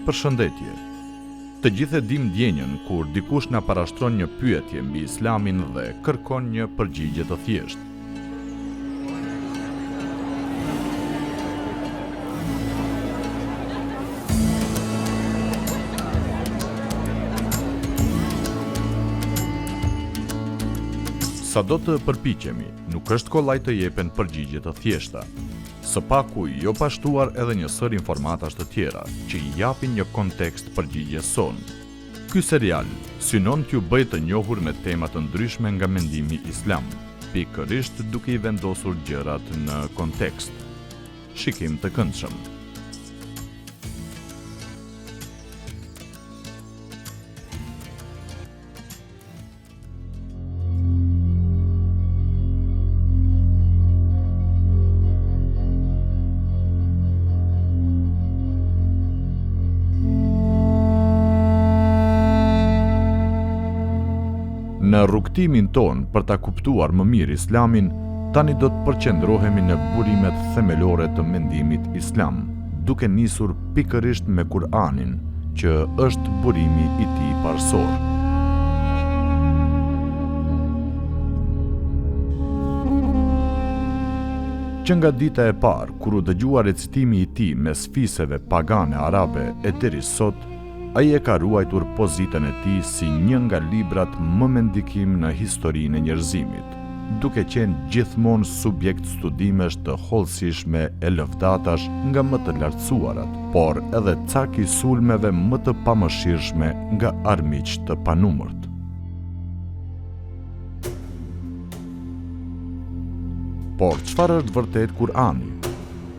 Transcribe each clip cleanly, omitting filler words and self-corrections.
Përshëndetje. Të gjithë e dimë ndjenjën kur dikush na parashtron një pyetje mbi Islamin dhe kërkon një përgjigje të thjeshtë. Sado të përpiqemi, nuk është kollaj të jepen përgjigje të thjeshta. Së paku jo pa shtuar edhe një sërë informatash të tjera, që i japin një kontekst përgjigjes sonë. Ky serial synon t'ju bëjë të njohur me tema të ndryshme nga mendimi islam, pikërisht duke i vendosur gjërat në kontekst. Shikim të këndshëm. Në rrugëtimin tonë për ta kuptuar më mirë Islamin, tani do të përqendrohemi në burimet themelore të mendimit islam, duke nisur pikërisht me Kur'anin, që është burimi i tij parësor. Që nga dita e parë, kur u dëgjua recitimi i tij mes fiseve pagane arabe e deri sot, ai e ka ruajtur pozitën e tij si një nga librat më me ndikim në historinë e njerëzimit. duke qenë gjithmonë subjekt studimesh të hollësishme e lëvdatash nga më të lartësuarat, por edhe cak i sulmeve më të pamëshirshme nga armiq të panumërt. Por çfarë është vërtet Kur'ani?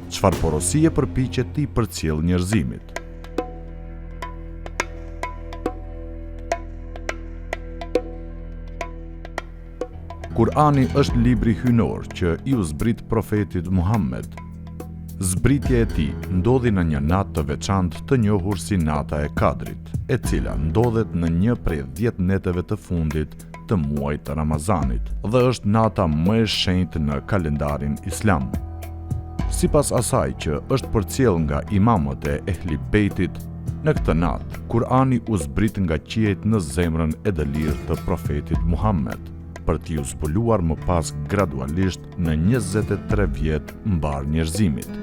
Çfarë porosie përpiqet t'i përcjellë njerëzimit? Kur'ani është libri hyjnor që iu zbrit profetit Muhammed. Zbritja e tij ndodhi në një natë të veçantë të njohur si Nata e Kadrit, e cila ndodhet në një prej 10 netëve të fundit të muajit të Ramazanit dhe është nata më e shenjtë në kalendarin islam. Sipas asaj që është përcjellë nga imamët e Ehli Bejtit, në këtë natë, Kur'ani u zbrit nga qiejt në zemrën e dëlirë të profetit Muhammed, për t'iu zbuluar më pas gradualisht në 23 vjet mbarë njerëzimit.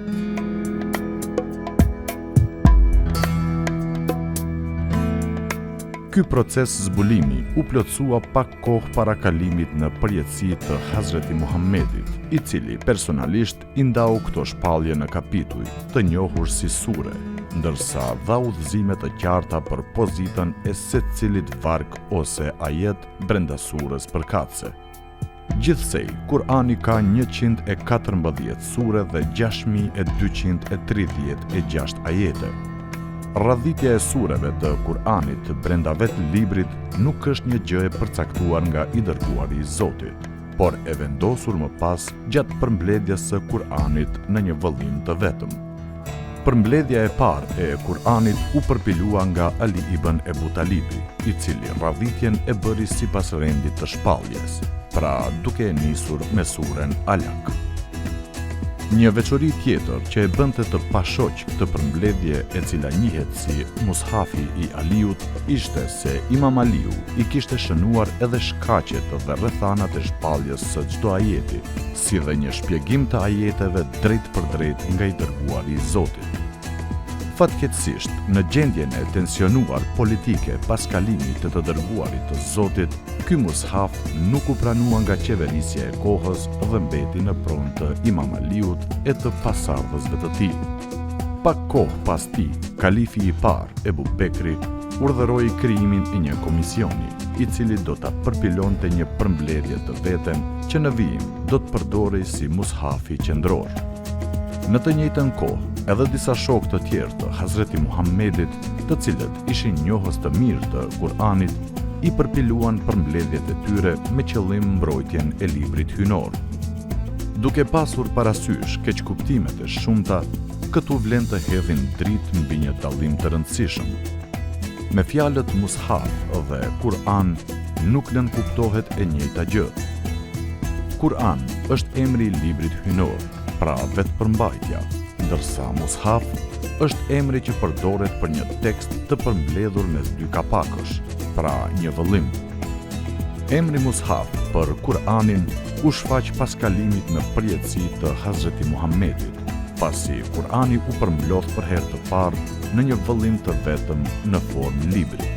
Ky proces zbulimi u plotësua pak kohë para kalimit në përjetësi të Hazreti Muhammedit, i cili personalisht i ndau këto shpallje në kapituj, të njohur si sure, ndërsa dha udhëzime të qarta për pozitën e secilit varg ose ajet brenda surës përkatëse. Gjithsej, Kur'ani ka 114 sure dhe 6236 ajete. Radhitja e sureve të Kur'anit brenda vetë librit nuk është një gjë e përcaktuar nga i dërguari i Zotit, por e vendosur më pas gjatë përmbledhjes së Kur'anit në një vëllim të vetëm. Përmbledhja e parë e Kur'anit u përpilua nga Ali ibn Ebu Talibi, i cili radhitjen e bëri sipas rendit të shpalljes, pra duke e nisur me suren Alak. Një veçori tjetër që e bënte të pashoq këtë përmbledhje e cila njihet si Mushafi i Aliut ishte se Imam Aliu i kishte shënuar edhe shkaqet dhe rrethanat e shpalljes së çdo ajeti, si dhe një shpjegim të ajeteve drejtpërdrejt nga i dërguari i Zotit. Fatkeqësisht, në gjendjen e tensionuar politike pas kalimit të të dërguarit të Zotit, ky mushaf nuk u pranua nga qeverisja e kohës dhe mbeti në pronë të Imam Aliut e të pasardhësve të tij. Pak kohë pas tij, kalifi i parë, Ebu Bekri, urdhëroi krijimin e një komisioni, i cili do ta përpilonte një përmbledhje të veten që në vijim do të përdorej si mushafi qendror. Në të njëjtën kohë, edhe disa shokë të tjerë të Hazreti Muhammedit, të cilët ishin njohës të mirë të Kur'anit, i përpiluan përmbledhjet e tyre me qëllim mbrojtjen e librit hyjnor. Duke pasur parasysh keqkuptimet e shumta, Këtu vlen të hedhim dritë mbi një dallim të rëndësishëm. Me fjalët mushaf dhe Kur'an nuk nënkuptohet e njëjta gjë. Kur'an është emri i librit hyjnor, pra vetë përmbajtja, ndërsa mushaf është emri që përdoret për një tekst të përmbledhur mes dy kapakësh, pra një vëllim. Emri Mushaf për Kur'anin u shfaq pas kalimit në përjetësi të Hazreti Muhammedit, pasi Kur'ani u përmblodh për herë të parë në një vëllim të vetëm në formë libri.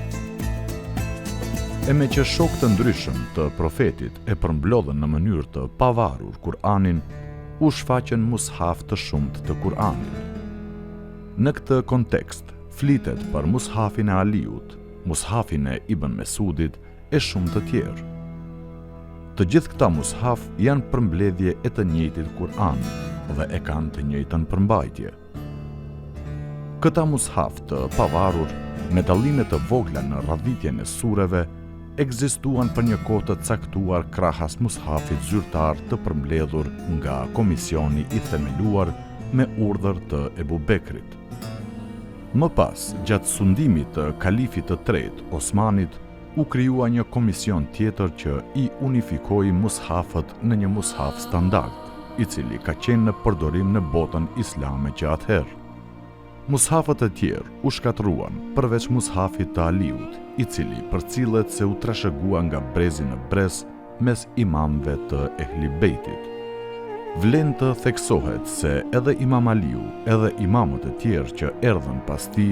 E meqë shokë të ndryshëm të Profetit e përmblodhën në mënyrë të pavarur Kur'anin, u shfaqën mushafë të shumtë të Kur'anit. Në këtë kontekst, flitet për mushafin e Aliut, mushafin e Ibn Mesudit e shumë të tjerë. Të gjithë këta mushafë janë përmbledhje e të njëjtit Kur'an dhe e kanë të njëjtën përmbajtje. Këta mushafë të pavarur, me dallime të vogla në radhitjen e sureve, ekzistuan për një kohë të caktuar krahas mushafit zyrtar të përmbledhur nga komisioni i themeluar me urdhër të Ebu Bekrit. Më pas, gjatë sundimit të kalifit të tretë, Osmanit, u krijua një komision tjetër që i unifikoi mushafët në një mushaf standard, i cili ka qenë në përdorim në botën islame që atëherë. Mushafët e tjerë u shkatërruan, përveç mushafit të Aliut, i cili përcillet se u trashëgua nga brezi në brez mes imamëve të Ehli Bejtit. Vlen të theksohet se edhe Imam Aliu edhe imamët e tjerë që erdhën pas tij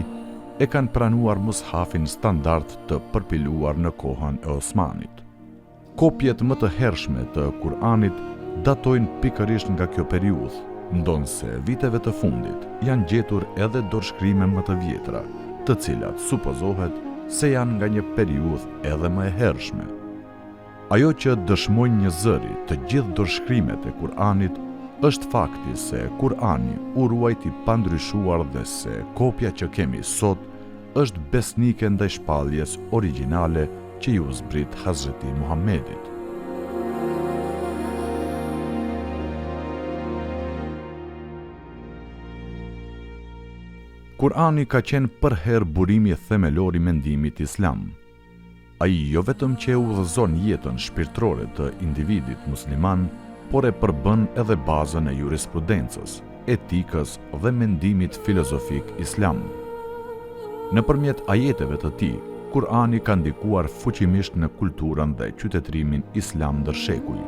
e kanë pranuar mushafin standard të përpiluar në kohën e Osmanit. Kopjet më të hershme të Kur'anit datojnë pikërisht nga kjo periudhë, ndonëse viteve të fundit janë gjetur edhe dorëshkrime më të vjetra, të cilat supozohet se janë nga një periudhë edhe më e hershme. Ajo që dëshmojnë njëzëri të gjithë dorëshkrimet e Kur'anit është fakti se Kur'ani u ruajt i pandryshuar dhe se kopja që kemi sot është besnike ndaj shpalljes origjinale që iu zbrit Hazreti Muhammedit. Kur'ani ka qenë përherë burimi themelor i mendimit islam. Ai jo vetëm që e udhëzon jetën shpirtërore të individit musliman, por e përbën edhe bazën e jurisprudencës, etikës dhe mendimit filozofik islam. Nëpërmjet ajeteve të tij, Kur'ani ka ndikuar fuqimisht në kulturën dhe qytetërimin islam ndër shekuj.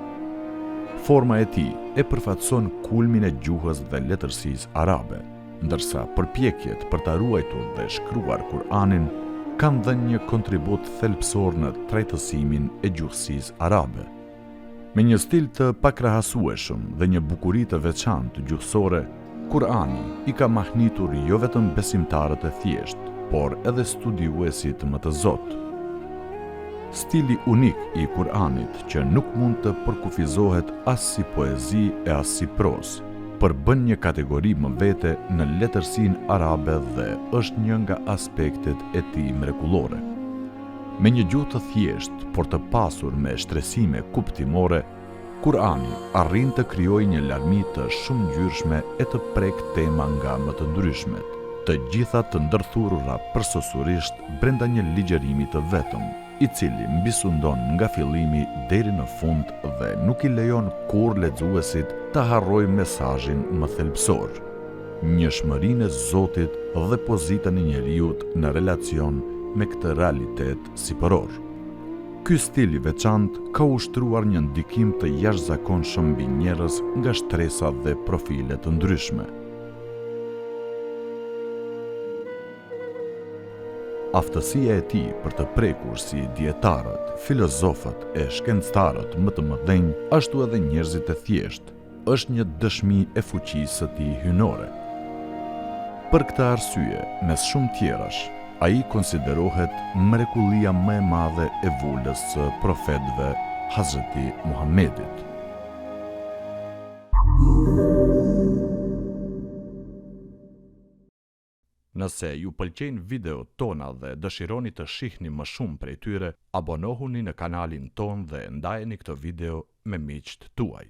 Forma e tij e përfaqëson kulmin e gjuhës dhe letërsisë arabe. Ndërsa përpjekjet për ta ruajtur dhe shkruar Kur'anin kanë dhënë një kontribut thelbësor në trajtësimin e gjuhësisë arabe. Me një stil të pakrahasueshëm dhe një bukuri të veçantë gjuhësore, Kur'ani i ka mahnitur jo vetëm besimtarët e thjeshtë, por edhe studiuesit më të zotë. Stili unik i Kur'anit që nuk mund të përkufizohet as si poezi e as si prozë, përbën një kategori më vete në letërsinë arabe dhe është një nga aspektet e tij mrekullore. Me një gjuhë të thjeshtë, por të pasur me shtresime kuptimore, Kur'ani arrin të krijojë një larmi të shumëngjyrshme e të prekë tema nga më të ndryshmet, të gjitha të ndërthurura përsosurisht brenda një ligjërimi të vetëm, i cili mbisundon nga fillimi deri në fund dhe nuk i lejon kurrë lexuesit ta harrojë mesazhin më thelbësor, njëshmërinë e Zotit dhe pozitën e njeriut në relacion me këtë realitet sipëror. Ky stil i veçantë ka ushtruar një ndikim të jashtëzakonshëm mbi njerëz nga shtresa dhe profile të ndryshme. Aftësia e tij për të prekur si dijetarët, filozofët e shkencëtarët më të mëdhenj, ashtu edhe njerëzit e thjeshtë, është një dëshmi e fuqisë së tij hyjnore. Për këtë arsye, mes shumë tjerash, ai konsiderohet mrekullia më e madhe e vulës së profetëve Hazreti Muhammedit. Nëse ju pëlqejnë videot tona dhe dëshironi të shihni më shumë prej tyre, abonohuni në kanalin tonë dhe ndajeni këtë video me miqtë tuaj.